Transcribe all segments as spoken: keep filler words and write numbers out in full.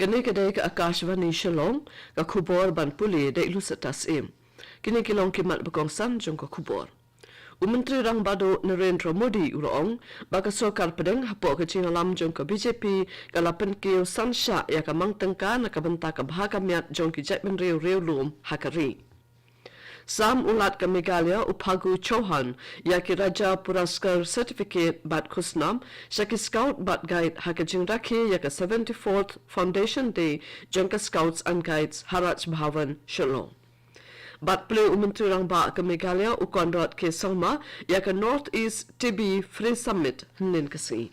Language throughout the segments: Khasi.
Kane ka dei ka Akashvani Shillong, ka khubor ban pule da i Lucetta Syiem. Kine ki long ki mat ba kongsan jong ka khubor. U Myntri Rangbah Duh Narendra Modi u la ong ba ka sorkar pdeng hapoh ka jingïalam jong ka B J P ka la pynkiew san shah ïa ka mang tyngka na ka bynta ka bha ka miat jong ki jaitbynriew riewlum ha ka ri. Sam u Lat ka Meghalaya u Phagu Chauhan ïa ki Raja Puraskar Certificate bad khusnam sha ki Scout bad Guide ha ka jingrakhe ïa ka seventy-fourth Foundation Day jong ka Scouts and Guides ha Raj Bhavan, Shillong. Bad plie u Myntri Rangbah ka Meghalaya u Conrad K Sangma ïa ka North East T B Free Summit hynnin ka sngi.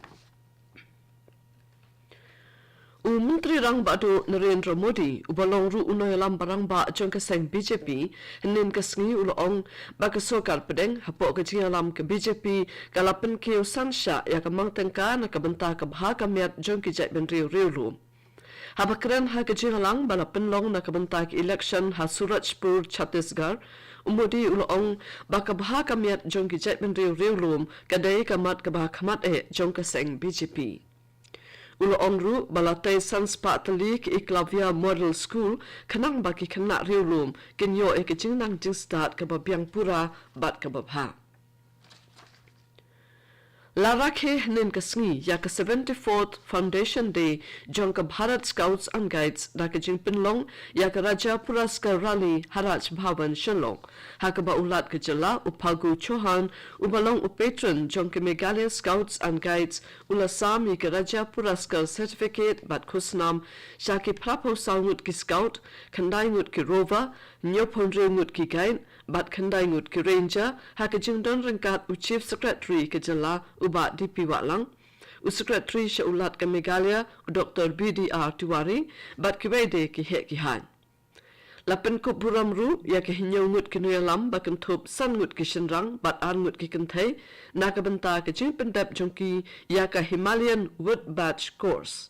U Myntri Rangbah Duh Narendra Modi, uba long ruh u nongïalam ba rangbah jong ka seng B J P, hynnin ka sngi u la ong ba ka sorkar pdeng hapoh ka jingïalam ka B J P ka la pynkiew san shah ïa ka mang tyngka na ka bynta ka bha ka miat jong ki jaitbynriew riewlum. Haba kren ha ka jingïalang ba la pynlong na ka bynta ka election ha Surajpur, Chhattisgarh, u Modi u la ong ba ka bha ka miat jong ki jaitbynriew riewlum ka dei ka mat kaba hakhmat eh jong ka seng B J P. U la ong ruh ba la tei san spah tylli ki Eklavya Model School khnang ba ki khynnah riewlum kin ïoh ïa ka jingnang jingstad kaba biang pura bad kaba bha. La rakhe hynnin ka sngi ïa ka seventy-fourth Foundation Day jong ka Bharat Scouts and Guides da ka jingpynlong ïa ka Raja Puraskar Rally ha Raj Bhavan, Shillong, ha kaba u Lat ka jylla u Phagu Chauhan uba long u patron jong ka Meghalaya Scouts and Guides u la sam ïa ka Raja Puraskar Certificate bad khusnam sha ki phraphew saw ngut ki Scout, khyndai ngut ki Rover, hynñiewphew hynriew ngut ki Guide bad khyndai ngut ki Ranger ha ka jingdon ryngkat u Chief Secretary ka jylla u Bah D P Wahlang, u Secretary sha u Lat ka Meghalaya u Doctor B D R Tiwari bad kiwei de ki heh ki haiñ. La pynkup burom ruh ïa ki hynñiew ngut ki nongïalam ba kynthup san ngut ki shynrang bad ar ngut ki kynthei na ka bynta ka jingpyndep jong ki ïa ka Himalayan Wood Badge Course.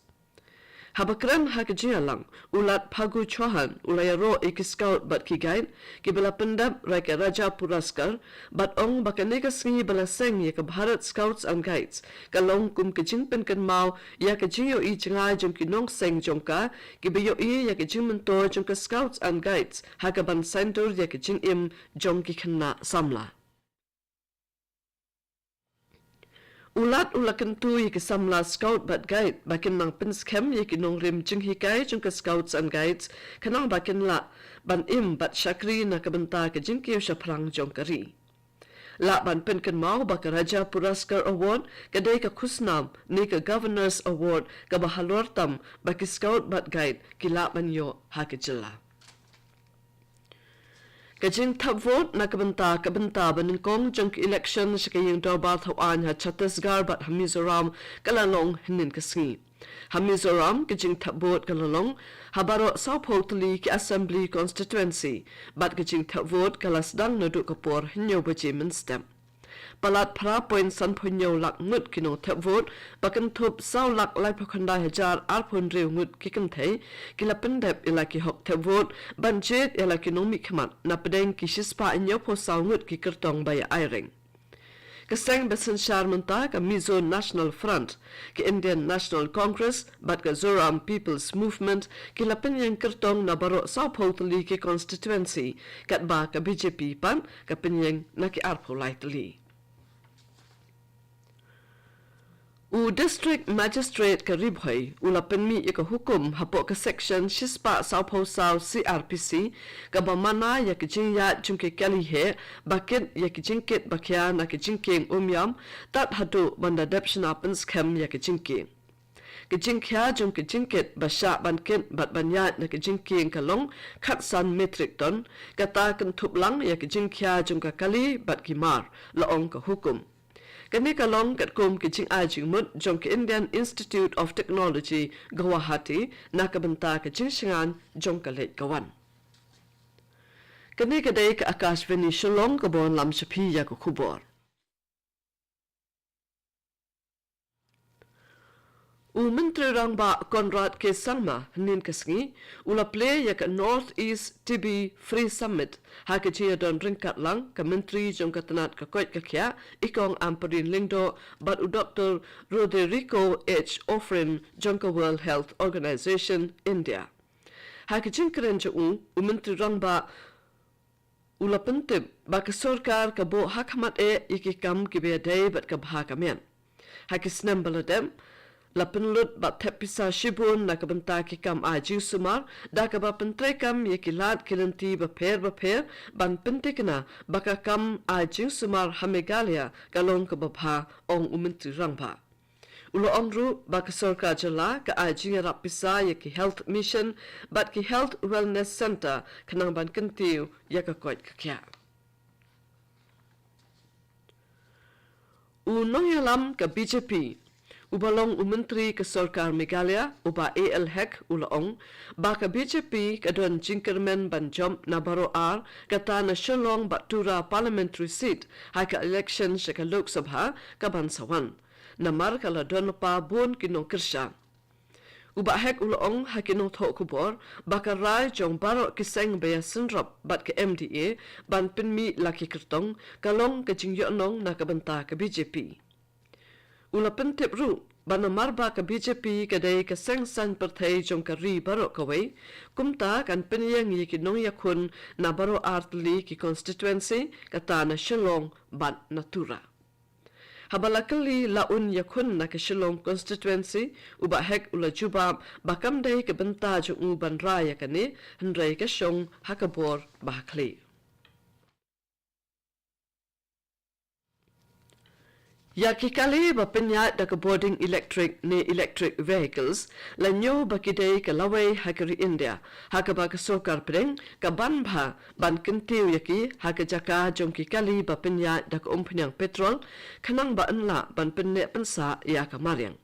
Haba kren ha ka jingïalang, u Lat Phagu Chauhan u la ïaroh ïa ki Scout bad ki Guide kiba la pyndep ïa ka Raja Puraskar bad ong ba kane ka sngi ba la seng ïa ka Bharat Scouts and Guides ka long kum ka jingpynkynmaw ïa ka jingïohi jngai jong ki nongseng jong ka kiba ïohi ïa ka jingmyntoi jong ka Scouts and Guides ha kaban saiñdur ïa ka jingim jong ki khynnah samla. U Lat u la kyntu ïa ki samla Scout bad Guide ba kin nang pynskhem ïa ki nongrim jinghikai jong ka Scouts and Guides khnang ba kin lah ban im bad shakri na ka bynta ka jingkiew shaphrang jong ka ri. Lah ban pynkynmaw ba ka Raja Puraskar Award ka dei ka khusnam ne ka Governor's Award kaba halor tam ba ki Scout bad Guide ki lah ban ïoh ha ka jylla. Ka jingthep vote na ka bynta ka bynta ba nyngkong jong ka election sha ka ïing dorbar thaw aiñ ha Chhattisgarh bad ha Mizoram ka la long hynnin ka sngi. Ha Mizoram ka jingthep vote ka la long ha baroh sawphew tylli ki assembly constituency bad ka jingthep vote ka la sdang naduh ka por hynñiew baje mynstep. Palat phra point sanphew hynñiew lak ngut ki nongthep vote ba kynthup saw lak laiphew khyndai hajar arphew hynriew ngut ki kynthei ki la pyndep ïa la ki hok thep vote ban jied ïa la ki nongmihkhmat na pdeng ki shispah hynñiewphew saw ngut ki kyrtong ba ïa aireng. Ka seng ba synshar mynta ka Mizo National Front, ka Indian National Congress bad ka Zoram People's Movement ki la pynïeng kyrtong na baroh sawphew tylli ki constituency, katba ka B J P pat ka pynïeng na ki arphew lai tylli. U District Magistrate ka Ri Bhoi u la pynmih ïa ka hukum hapoh ka section shispah sawphew saw C R P C kaba mana ïa ka jingïaid jong ki kali heh ba kit ïa ka jingkit ba khia na ka jingkieng Umiam tad haduh ban da dep shna pynskhem ïa ka jingkieng. Ka jingkhia jong ka jingkit ba shah ban kit bad ban ïaid na ka jingkieng ka long khatsan metric ton, kata kynthup lang ïa ka jingkhia jong ka kali bad ki mar, la ong ka hukum. Kane ka long katkum ka jingai jingmut jong ka Indian Institute of Technology, Guwahati, na ka bynta ka jingshngaiñ jong ka leit ka wan. Kane ka dei ka Akashvani Shillong kaba wanlam sha phi ïa ka khubor. U Myntri Rangbah Conrad K Sangma hynnin ka sngi u la plie ïa ka North East T B Free Summit ha ka jingïadon ryngkat lang ka Myntri jong ka tnat ka koit ka khiah i Kong Ampareen Lyngdoh bad u Doktor Roderigo H Ofrin jong ka World Health Organization India. Ha ka jingkren jong u, u Myntri Rangbah u la pyntip ba ka sorkar ka buh ha khmat eh ïa ki kam kiba ïadei bad ka bha ka miat. Ha ki snem ba la dep, la pynlut bad thep pisa shibun na ka bynta ki kam ai jingsumar da kaba pyntreikam ïa ki lad ki lynti bapher bapher ban pynthikna ba ka kam ai jingsumar ha Meghalaya ka long kaba bha, ong u Myntri Rangbah. U la ong ruh ba ka sorkar jylla ka ai jingïarap pisa ïa ki Health Mission bad ki Health Wellness Centre khnang ban kyntiew ïa ka koit ka khiah. U nongïalam ka B J P uba long u Myntri ka sorkar Meghalaya, u Bah A L Hek u la ong ba ka B J P ka don jingkyrmen ban jop na baroh ar, kata na Shillong bad Tura Parliamentary Seat ha ka election sha ka Lok Sabha kaban sa wan. Namar ka la don lypa bun ki nongkyrshan. U Bah Hek u la ong ha ki nongthoh khubor ba ka rai jong baroh ki seng ba ïasynrop bad ka M D A ban pynmih la ki kyrtong ka long ka jingïohnong na ka bynta ka B J P. U la pyntip ruh ba namar ba ka B J P ka dei ka seng saiñ pyrthei jong ka ri baroh kawei, kumta kan pynïeng ïa ki nongïakhun na baroh ar tylli ki constituency, kata na Shillong bad na Tura. Haba la kylli la un ïakhun na ka Shillong constituency, u Bah Hek u la jubab ba kam dei ka bynta jong u ban rai ïa kane, hynrei ka shong ha ka bor ba ha khlieh. Ïa ki kali ba pynïaid da ka bording electric ne electric vehicles la ñiew ba ki dei ka lawei ha ka ri India, ha kaba ka sorkar pdeng ka ban bha ban kyntiew ïa ki ha ka jaka jong ki kali ba pynïaid da ka umphniang petrol, khnang ba yn lah ban pynneh pynsah ïa ka mariang.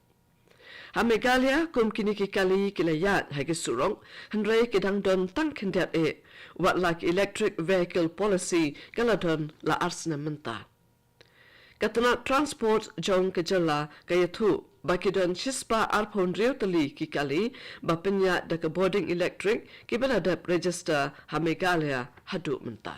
Ha Meghalaya kum kine ki kali ki la ïaid ha ki surok, hynrei ki dang don tang khyndiat eh, wat la ka electric vehicle policy ka la don la ar snem mynta. Ka tnat transport jong ka jylla ka ïathuh ba ki don shispah arphew hynriew tylli ki kali ba pynïaid da ka bording electric kiba la dep register ha Meghalaya haduh mynta.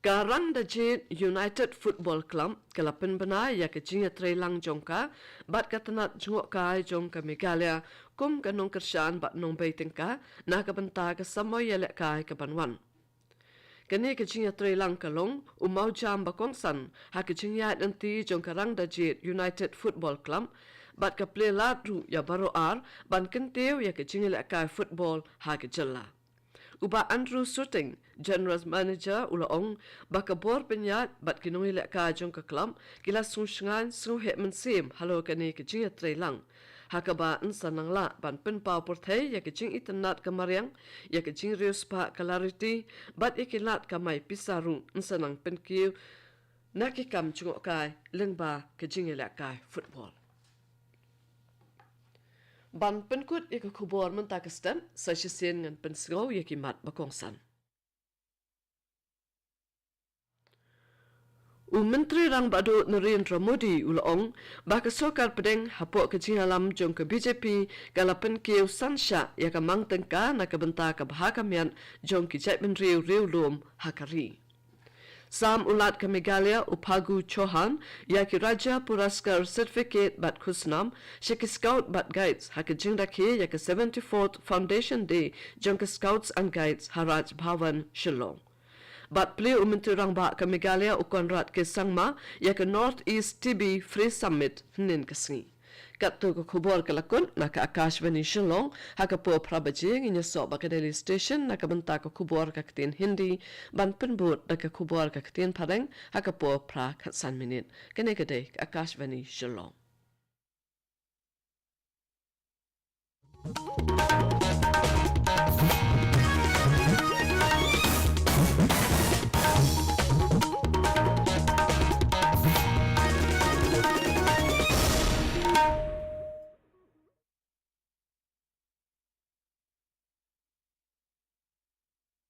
Ka Rangdajied United Football Club ka la pynbna ïa ka jingïatreilang jong ka bad ka tnat jngohkai jong ka Meghalaya kum ka nongkyrshan bad nongbei tyngka na ka bynta ka samoi ïalehkai kaban wan. Kane ka jingïatreilang ka long u mawjam ba kongsan ha ka jingïaid lynti jong ka Rangdajied United Football Club bad ka plie lad ruh ïa baroh ar ban kyntiew ïa ka jingïalehkai football ha ka jylla. U Bah Andrew Suting, General Manager, u la ong ba ka bor pynïaid bad ki nongïalehkai jong ka club ki la sngewshngaiñ sngewheh mynsiem halor kane ka jingïatreilang, ha kaba yn sa nang lah ban pynpaw pyrthei ïa ka jingitynnad ka mariang, ïa ka jingriewspah ka la riti bad ïa ki lad kamai pisa ruh yn sa nang pynkiew na ki kam jngohkai lyngba ka jingïalehkai football. Ban pynkut ïa ka khubor mynta ka step, sa shisien ngan pynsngew ïa ki mat ba kongsan. U Myntri Rangbah Duh Narendra Modi u la ong ba ka sorkar pdeng hapoh ka jingïalam jong ka B J P ka la pynkiew san shah ïa ka mang tyngka na ka bynta ka bha ka miat jong ki jaitbynriew riewlum ha ka ri. Sam u Lat ka Meghalaya u Phagu Chauhan ïa ki Rajya Puraskar Certificate bad Khusnam sha ki Scout bad Guides ha ka jingrakhe ïa ka seventy-fourth Foundation Day jong ka Scouts and Guides ha Raj Bhavan, Shillong. Bad plie u Myntri Rangbah ka Meghalaya u Conrad K Sangma ïa ka North East T B Free Summit hynnin ka sngi. Katto ka khubor ka la kut na ka Akashvani Shillong, ha ka por phra baje ngin ïasoh bad ka Delhi Station na ka bynta ka khubor ka ktien Hindi, ban pynbud da ka khubor ka ktien Phareng ha ka por phra khatsan minit. Kane ka dei ka Akashvani Shillong.